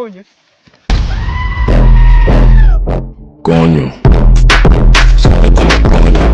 Nababonye. Coño. Sabe como coño.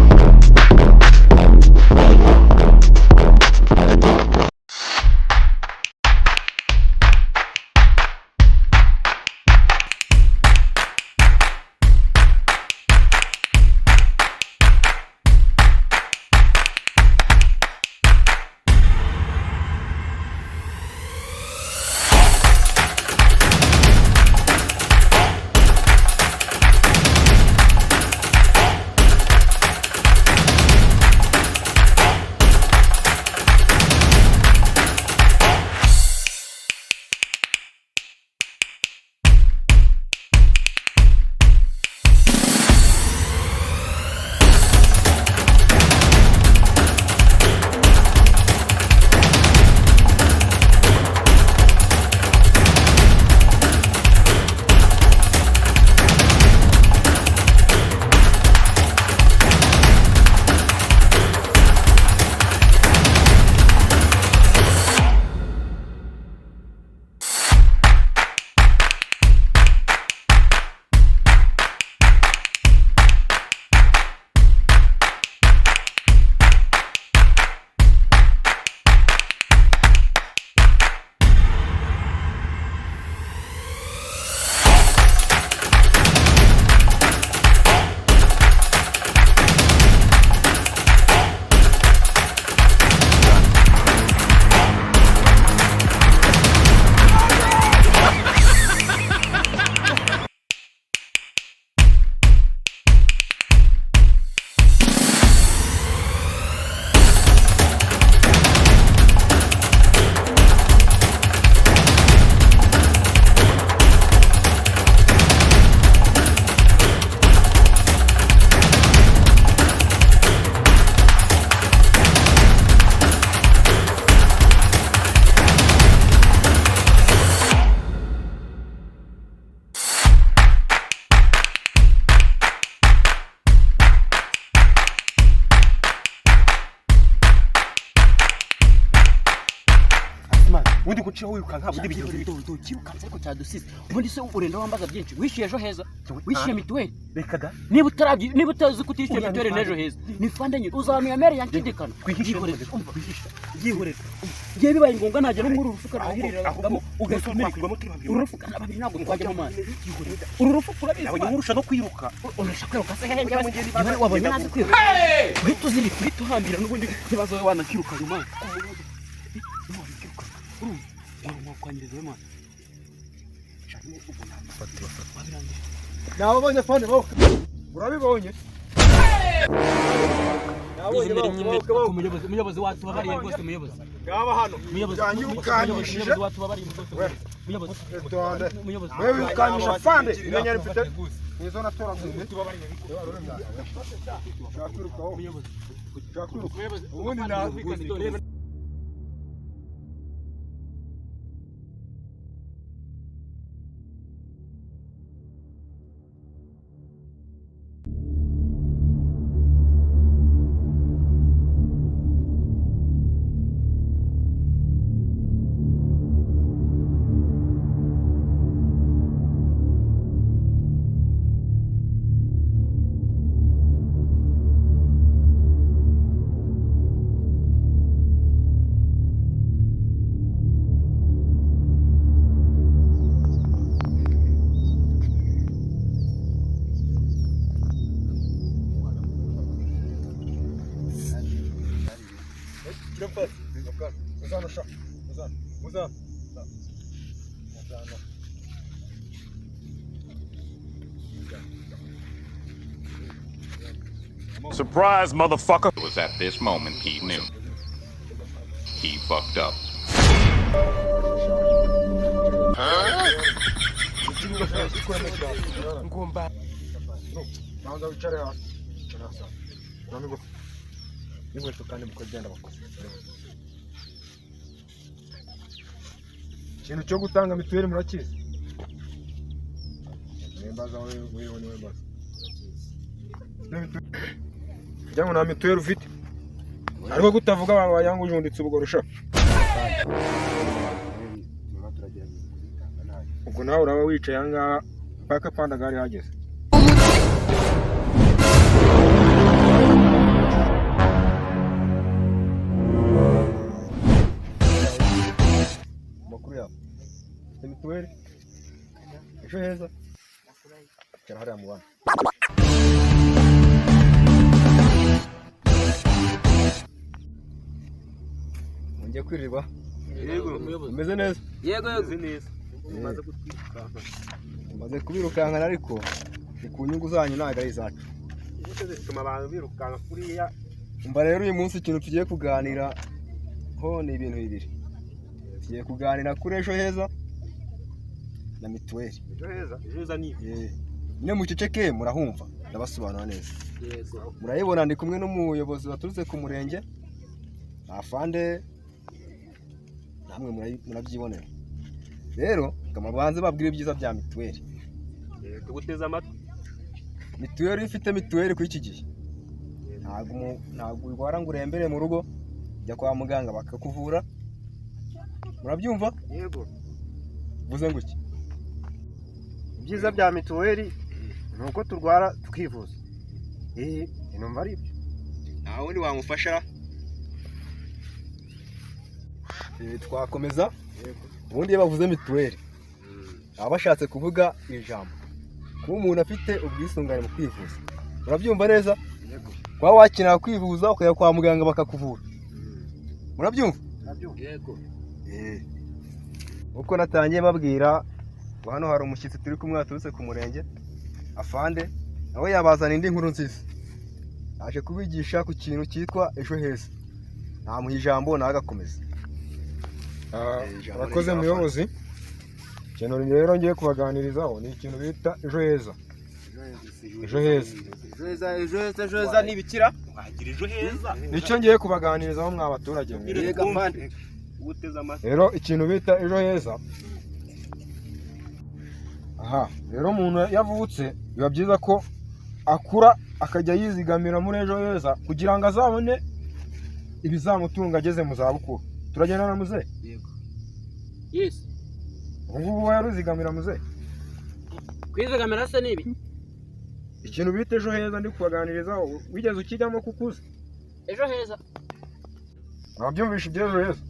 Ubundi guciho wirukanka, ubundi bigira Kirukanse kirukanse ariko cyadusize. Ubundi se urenda wambaza byinshi? Wishyuye Ejo Heza? Wishyuye mituweli? Reka da. Niba utarabyi, niba utazi ko utishyuye Uriya mituweli ni n'Ejo Heza, ni fande nyine uzamenya mere yanshidikana. Twihishe. Yihorere, umva. Twihishe. Yihorere. Ngiye bibaye ngombwa nagera muri uru rufuka Ahubwo rwahiriramo ugahita umeneka. twakwirwamo turi babiri. Uru rufuka babiri ntabwo twajya mu mazi. Uru rufuka urabizi. Nabonye nkurusha no kwiruka. Urusha kwiruka se hehe? Njyewe njyewe wabonye nazi kwiruka? Uhita uzirika, uhita uhambira, n'ubundi ntibazo wanakiruka nyuma. Urumva wakwangiriza we mwana. Nababonye fone bo. Urabibonye? Nabonye bo. Umuyobozi, umuyobozi watubabariye rwose, muyobozi. Ngaba hano. Muyobozi. Yanyirukanyishije. Umuyobozi watubabariye rwose, muyobozi. Tonde. Muyobozi. Wewe wirukanyisha fande. Imenya mfite. Nizo natoraguye. Ushaka kwirukaho. Ushaka kwiruka. Ubundi Reba. Muzano sha. Muzano. Muzano. Muzano. Surprise, motherfucker. It was at this moment he knew. He fucked up. Ngomba. Banza wicare hasi. Wicara hasi. Urame ingufu. N'inkweto kandi mukagenda bakoze. Ikintu cyo gutanga mituweli murakizi? Nimbaza wewe, wewe niwe mbaza. Kugira ngo nta mituweli ufite. Ariko kutavuga wayangujunditse ubugorosha. Ubwo nawe uraba wicaye aha ngaha mpaka pandagari hageze. Amakuru yawe, ufite mituweli, Ejo Heza? Icara hariya mu bana. Mwongeye kwirirwa? Yego. Umeze neza? Yego yego. Neza. Tumaze kubirukankana, ariko ni ku nyungu zanyu, ntabwo ari izacu. Zituma abantu birukanka kuriya. Umva rero, uyu munsi ikintu tugiye kuganira ho ni ibintu bibiri. Tugiye kuganira kuri Ejo Heza na mituweli. Ejo Heza. Ejo Heza ni Nyine muceceke, murahumva, ndabasobanura neza. Yego. Murayibona, ndi kumwe n'umuyobozi waturutse ku murenge, afande, namwe murabyibonera. Rero ngo banze babwire ibyiza bya mituweli. Tuguteze amatwi. Mituweli, iyo ufite mituweli kuri iki gihe ntabwo urwara ngo urembere mu rugo, ujya kwa muganga bakakuvura. Murabyumva? Yego. Mvuze ngo iki? Ibyiza bya mituweli ni uko turwara tukivuza. Numva ari ibyo. Nta wundi wamufasha. Twakomeza. Ubundi iyo bavuze mituweli baba bashatse kuvuga ijambo kuba umuntu afite ubwisungane mu kwivuza. Murabyumva neza? Kuba wakenera kwivuza ukajya kwa muganga bakakuvura. Murabyumva? Yego. Uko natangiye babwira ngo hano hari umushyitsi turi kumwe waturutse ku murenge, afande, nawe yabazana indi nkuru nziza. Aje kubigisha ku kintu cyitwa Ejo Heza. Namuha ijambo nawe agakomeza. Ijambo ni Urakoze irya. Muyobozi. Ikintu rero ngiye kubaganirizaho ni ikintu bita Ejo Heza. Ejo Heza. Ejo Heza, Ejo Heza, Ejo Heza ni ibikira. Wagira Ejo Heza. Nicyo ngiye kubaganirizaho mwa baturage mwe. Yego afande. Uguteze amatwi. Rero ikintu bita Ejo Heza, aha rero umuntu yavutse biba byiza ko akura akajya yizigamira muri Ejo Heza kugira ngo azabone ibizamutunga ageze mu zabukuru. Turagendana muze? Yes. Ubu ngubu wowe yaruzigamira muze? Kwizigamira se ni ibi? Ikintu bita Ejo Heza ndi kubaganirizaho, wigeze ukijyamo kuko uzi? Ejo Heza. Wabyumvishe iby'Ejo Heza?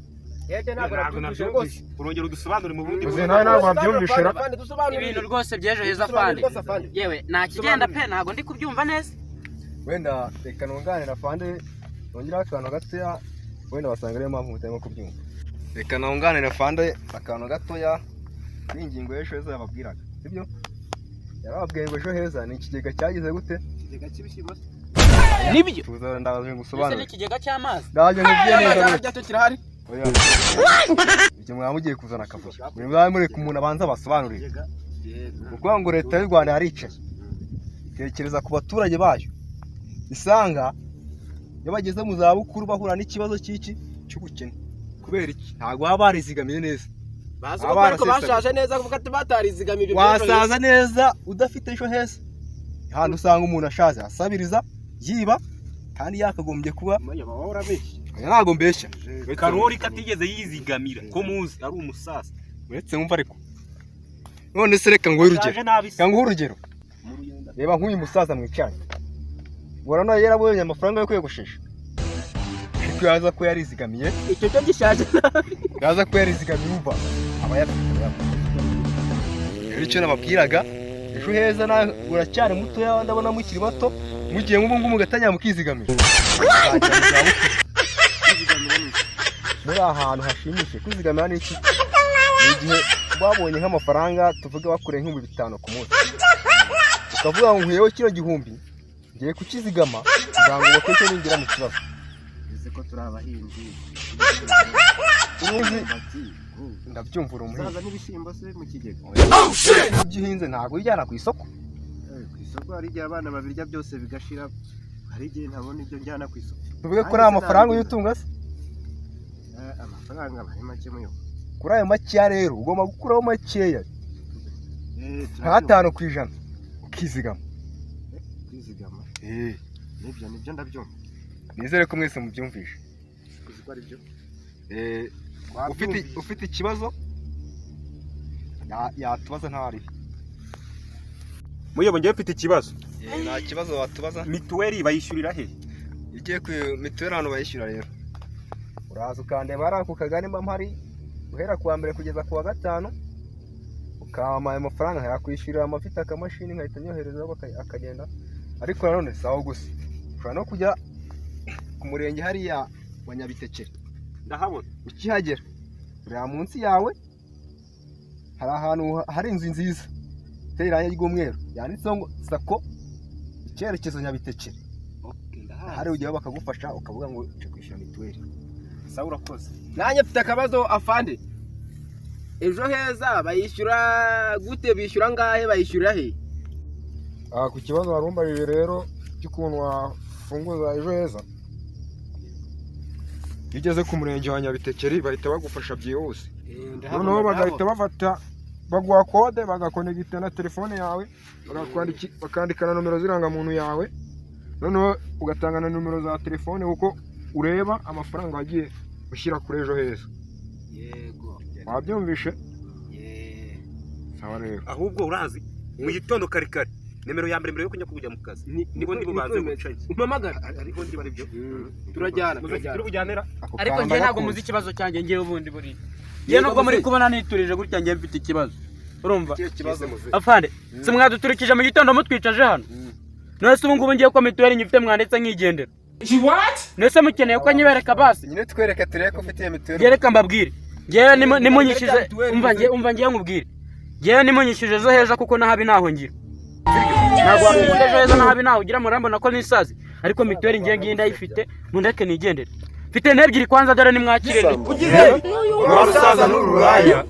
Yego, ntabwo nabyumvise rwose. Urongera udusobanure mu bundi. Muze nawe ntabwo wabyumvishe ra? Ibintu rwose by'Ejo Heza afande. Yewe, nta kigenda pe, ntabwo ndi kubyumva neza. Wenda reka nunganire afande, nongeraho akantu gatoya, wenda wasanga ariyo mpamvu mutarimo kubyumva. Reka nunganire afande akantu gatoya kuri iyi ngingo y'Ejo Heza yababwiraga, sibyo? Yarababwiye ngo Ejo Heza ni ikigega cyagize gute? Nibyo. Tuza, ndaje Ese ni ngusobanurire. ikigega cy'amazi? Ndaje nkubwire neza gutya. Kirahari. Oya. Ibyo mwaba mugiye kuzana akavuyo. Mwe mureka umuntu abanza abasobanurire. Ni ukuvuga ngo leta y'u Rwanda yaricaye itekereza ku baturage bayo, isanga iyo bageze mu zabukuru bahura n'ikibazo cy'iki? Cy'ubukene. Kubera iki? Ntabwo baba barizigamiye neza. Bazi Baba ko ariko barasesagura. bashaje neza kuvuga ati batarizigamiye ibyo by'Ejo Heza. Wasaza neza udafite Ejo Heza? Ahantu usanga umuntu ashaje asabiriza, yiba, kandi yakagombye kuba. Oya, ntabwo mbeshya. Karori katigeze yizigamira ko muzi ari umusaza. Uretse wumva ariko. None se reka nguhe urugero. Ashaje nabi se. Reka nguhe urugero. Reba nk'uyu musaza mwicaranye, ubona nawe yarabonye amafaranga yo kwiyogoshesha, ariko yaza ko yarizigamiye. Icyo cyo gishaje. Yaza ko yarizigamiye, umva, aba ayafite, aba ayafite. Rero icyo nababwiraga, Ejo Heza, nawe uracyari mutoya, ndabona mukiri bato, mugiye nk'ubu ngubu mugatangira mukizigamira, muzagera mu zabukuru muri ahantu hashimishije. Kwizigamira ni iki? Ni igihe babonye nk'amafaranga, tuvuge bakoreye nk'ibihumbi 5 ku munsi, ukavuga ngo nkuyeho kino gihumbi ngiye kukizigama kugira ngo ubone ninjira mu kibazo. Bivuze ko turi abahinzi. Uruzi, ndabyumva, uri umuhinzi. Uzaza n'ibishyimbo se mu kigega? Ibyo uhinze ntabwo ubijyana ku isoko? Ku isoko hari igihe abana babirya byose bigashira, hari igihe ntabona ibyo njyana ku isoko. Tuvuge ko nta mafaranga ujya utunga se? Amafaranga aba ari make muyo. Kuri ayo makeya rero ugomba gukuraho makeya, nka 5% ukizigama. Kwizigama nibyo, nibyo, ndabyumva. Nizere ko mwese mubyumvishe. Uzi ko ari byo. Ufite ikibazo? Yatubaza ntaribi. Muyobo, ngewe mfite ikibazo. Nta kibazo, watubaza. Mituweli bayishyurira he? Iyo ugiye ku mituweli, ahantu bayishyura rero, uraza ukandeba hariya ku kagari. Mba mpari guhera ku wa mbere kugeza ku wa gatanu, ukampa ayo mafaranga nkayakwishyurira. Amafite akamashini nkahita nyoherezaho akagenda. Ariko nanone si aho gusa, ushobora no kujya ku murenge hariya wa Nyabitekeri. Ndahabona. Ukihagera ureba munsi yawe, hari ahantu hari inzu nziza iteye irangi ry'umweru yanditseho ngo SACCO icyerekezo Nyabitekeri. Hari ujyayo bakagufasha, ukavuga ngo uje kwishyura mituweli. Sawa, urakoze. Nanjye mfite akabazo, afande. Ejo Heza bayishyura gute? Bishyura angahe? Bayishyura he? Aha, ku kibazo warumbajije rero cy'ukuntu wafunguza Ejo Heza, iyo ugeze ku murenge wa Nyabitekeri bahita bagufasha byihuse. Noneho bagahita bafata baguha kode, bagakonegita na telefone yawe, bakandika na nomero z'irangamuntu yawe, noneho ugatanga na nomero za telefone, kuko ureba amafaranga wagiye ushyira kuri Ejo Heza. Yego. Wabyumvishe? Sawa rero. Ahubwo urazi, mu gitondo kare kare, nimero ya mbere mbere yo kujya kujya mu kazi, nibwo ndi bubanze gucayo. Umpamagara. Ariko ndi bari byo. Turajyana, turajyana. Turi bujyanira. Ako Ariko kamba njye ntabwo gakunze. muzi ikibazo cyanjye. Ngewe ubundi buriya njyewe nubwo muri kubona niturije gutya, njyewe mfite ikibazo, urumva? Ikihe kibazo, muze? Afande, si mwaduturikije mu gitondo mutwicaje hano? None se ubu ngubu ngiye ko mituweli nyifite, mwanditse nkigendera? None se mukeneye ko nyibereka basi? Nyine twereke turebe ko ufite iyo mituweli. Ngewe reka mbabwire, ngewe nimunyishyuze, umva ngewe, umva ngewe nkubwire, ngewe nimunyishyuje Ejo Heza, kuko nahabi ntaho ngira. Ntabwo wakwishyura Ejo Heza nahabi ntaho ugira. Murambona ko nisazi, ariko mituweli ngewe ngiyi ndayifite, mundeke nigendere. Mfite n'ebyiri kwanza, dore nimwakire. Rusaza n'ururaya.